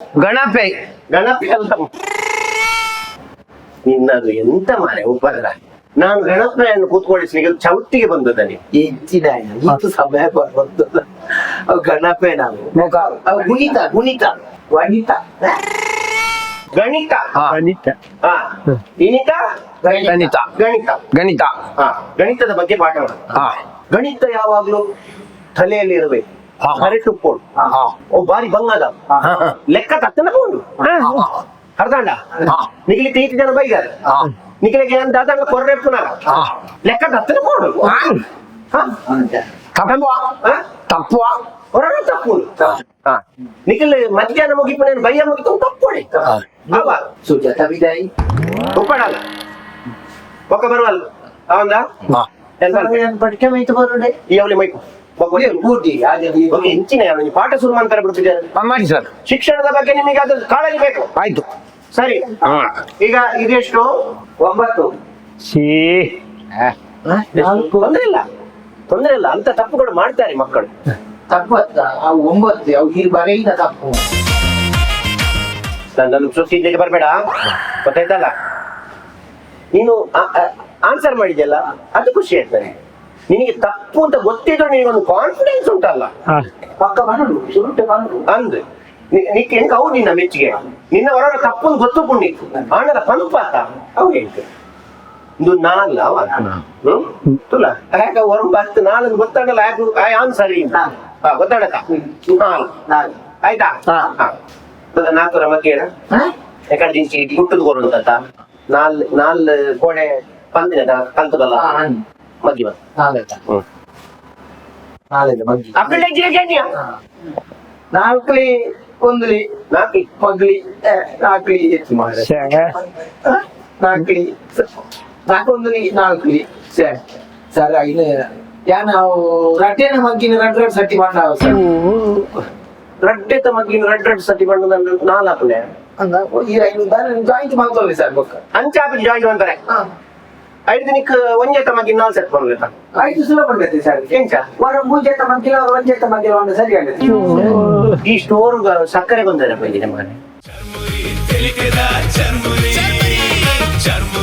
ಗಣಪೆ. ಗಣಪೆ ಅಲ್ಲ ನಿನ್ನದು. ಎಂತ ಮಾರೆ ಉಪದ್ರ! ನಾನು ಗಣಪೆಯನ್ನು ಕೂತ್ಕೊಳ್ಳಿಸ್ಲಿಕ್ಕೆ ಚೌತಿಗೆ ಬಂದದ್ದಾನೆ. ಎಂಚಿನ ಇದು ಸಮಯ ಬಂತು. ಅವು ಗಣಪೆ ನಾವು. ಮುಖ. ಅವು ಗುಣಿತ, ಗುಣಿತ, ವನಿತ. ಗಣಿತ. ಹಾ. ಗಣಿತ. ಹಾ, ಇನಿತ. ಗಣಿತ. ಗಣಿತ. ಗಣಿತ. ಹಾ, ಗಣಿತದ ಬಗ್ಗೆ ಪಾಠ ಮಾಡು. ಹಾ. ಗಣಿತ ಯಾವಾಗ್ಲೂ ತಲೆಯಲ್ಲಿ ಇರಬೇಕು. ಹಾ. ಕರೆಕ್ಟ್ ಉಪ್ಪೋಡು. ಹಾ. ಓ ಬಾರಿ ಬಂಗದ. ಹಾ. ಲೆಕ್ಕ ತಕ್ಕನ ಕೊಂಡು ಅರ್ಧಾಂಡ. ಹಾ. ನಿಖಲಿ ತೀತಿ ಜನ ಬೈದಾರೆ. ಹಾ. ನಿಖಲಿಗೆ ಏನ್ ದಾದಾಂಡ ಕೊರ್ರೆಪ್ಪುನಾಗ. ಹಾ. ಲೆಕ್ಕ ತತ್ತನ ಕೊಂಡು. ಹಾ. ತಪ್ಪುವ. ಹಾ? ತಪ್ಪುವ. ಹೊರಡ ತಪ್ಪು. ಹಾ, ನಿಖಿಲ್ ಮಧ್ಯಾಹ್ನ ಮುಗಿಪು, ಬಯ್ಯ ಮುಗಿತು, ತಪ್ಪೋಡಿ. ಹಾ. ಅವ ಸುಜಾತ ವಿದಾಯಿ. ಉಪ್ಪಡಲ್ಲ, ಬೊಕ್ಕ ಬರುವಲ್ಲ ಅವಂದ. ಹಾ. ಪಡಿಕೆ ಮೈತು ಬರೋಡೆ. ಈ ಅವಳಿ ಮೈಕು. ಬೂಟಿ. ಓಕೆ, ಇಂಚಿನ ಯಾರು ನೀವು ಪಾಠ ಶುರು ಮಾಡ್ತಾರೆ ಬಿಡ್ತಿದ್ದಾರೆ. ಹಾ, ಮಾಡಿ ಸರ್. ಶಿಕ್ಷಣದ ಬಗ್ಗೆ ನಿಮಗೆ ಅದು ಕಾಳಜಿ ಬೇಕು. ಆಯ್ತು. ಸರಿ. ಹಾ. ಈಗ ಇದೆಷ್ಟು? 9. ಸಿ. ನಾಲ್ಕು. ತೊಂದ್ರೆ ಇಲ್ಲ, ತೊಂದ್ರೆ ಇಲ್ಲ. ಅಂತ ತಪ್ಪುಗಳು ಮಾಡ್ತಾರೆ ಮಕ್ಕಳು. ತಪ್ಪು ಅತ್ತ ಅವು 9, ಅವು ಇಲ್ಲಿ ಬರೆಯಿನ ತಪ್ಪು. ನನ್ನ ಸೊಸೈಟಿಗೆ ಬರಬೇಡ, ಗೊತ್ತಾಯ್ತಲ್ಲ? ನೀನು ಆನ್ಸರ್ ಮಾಡಿದ್ಯಲ್ಲ, ಅದು ಖುಷಿ ಆಯ್ತು ನನಗೆ. ನಿನಗೆ ತಪ್ಪು ಅಂತ ಗೊತ್ತಿದ್ರು ನಿನಗೊಂದು ಕಾನ್ಫಿಡೆನ್ಸ್ ಉಂಟಲ್ಲ. ಹಾ. ಪಕ್ಕ ಬರಡು, ಸುರುಟೆ ಬರಡು. ಅಂದ್ ನಿಕ್ ಹೆಂಗ್ ಅವು ನಿನ್ನ ಮೆಚ್ಚುಗೆ. ನಿನ್ನ ಹೊರ ತಪ್ಪು ಅಂತ ಗೊತ್ತು ಪುಣ್ಯ ಆಂಡಲ ಪಂಪಾತ ಅವು ಹೇಳ್ತು ಇದು ನಾಲ್ ಅವ. ಹ್ಮ್, ತುಲ ಯಾಕ ಹೊರ ಬತ್ತು ನಾಲ್ ಗೊತ್ತಾಗಲ್ಲ ಯಾಕೆ ಆನ್ಸರ್. ಹಾ, ಗೊತ್ತಾಡಕ ನಾಲ್. ನಾಲ್ಕು. ಆಯ್ತಾ? ಹಾ. ಹಾ, ನಾಲ್ಕು ರಮಕೇಳ. ಹಾ? ಯಾಕಂದ್ರೆ ದಿಂಚಿ ಗುಟ್ಟದ ಕೊರುಂತ ನಾಲ್ ನಾಲ್ ಕೋಡೆ ಪಂದಿನ ಕಲ್ತದಲ್ಲ. ಹಾ, ಹಾ. ಮಗ್ಗಿ ಬಂತು. ನಾಲ್ಕ. ಹ್ಮ್. ನಾಲ್ಕು ಮಗ್ಗಿ. ಅಕ್ಕಡೆ ಜೇಜನ್ಯ. ನಾಲ್ಕಲಿ ಒಂದ್ಲಿ. ನಾಲ್ಕು. ಮಗ್ಲಿ, ನಾಲ್ಕಲಿ ಹೆಚ್ಚು ಮಾರ್ರೆ. ಶೇ. ನಾಲ್ಕಲಿ, ನಾಲ್ಕೊಂದ್ಲಿ, ನಾಲ್ಕಲಿ ಸರ್. ಸರ್, ಇನ್ನು ಯಾನ್ ಅವು ರಡ್ಡೇನ ಮಗ್ಗಿನ ರಡ್ ರಡ್ ಸಟ್ಟಿ ಬಂದಾವ ಸರ್. ರಡ್ಡೆತ ಮಗ್ಗಿನ ರಡ್ ರಡ್ ಸತಿ ಬಣ್ಣದ ನಾಲ್ಕನೇ. ಅಂದ ಈ ಐನು ಜಾಯಿಂಟ್ ಮಾಡ್ಕೊಳ್ಳಿ ಸರ್ ಬೊಕ್ಕ. ಅಂಚಾಪಿ ಜಾಯಿಂಟ್ ಅಂತಾರೆ. ಐದು ದಿನಕ್ಕೆ ಒಂಜೇತ ಮಗ್ಗಿನ ನಾಲ್ ಸೆಟ್ ಬರ್ಲಿತ್ತ. ಐದು ಸುಲಭ ಬಂದೈತಿ ಸರ್. ಎಂಚ? ವರ ಮೂಜೆತ ಮಗ್ಗಿಲ, ಒಂಜೆತ ಮಗ್ಗಿಲ ಒಂದು ಸರಿ ಆಗತ್ತೆ. ಈ ಸ್ಟೋರ್ ಸಕ್ಕರೆ ಬಂದರೆ ಮಗನೇ. ಚರ್ಮುರಿ, ಚರ್ಮುರಿ, ಚರ್ಮುರಿ.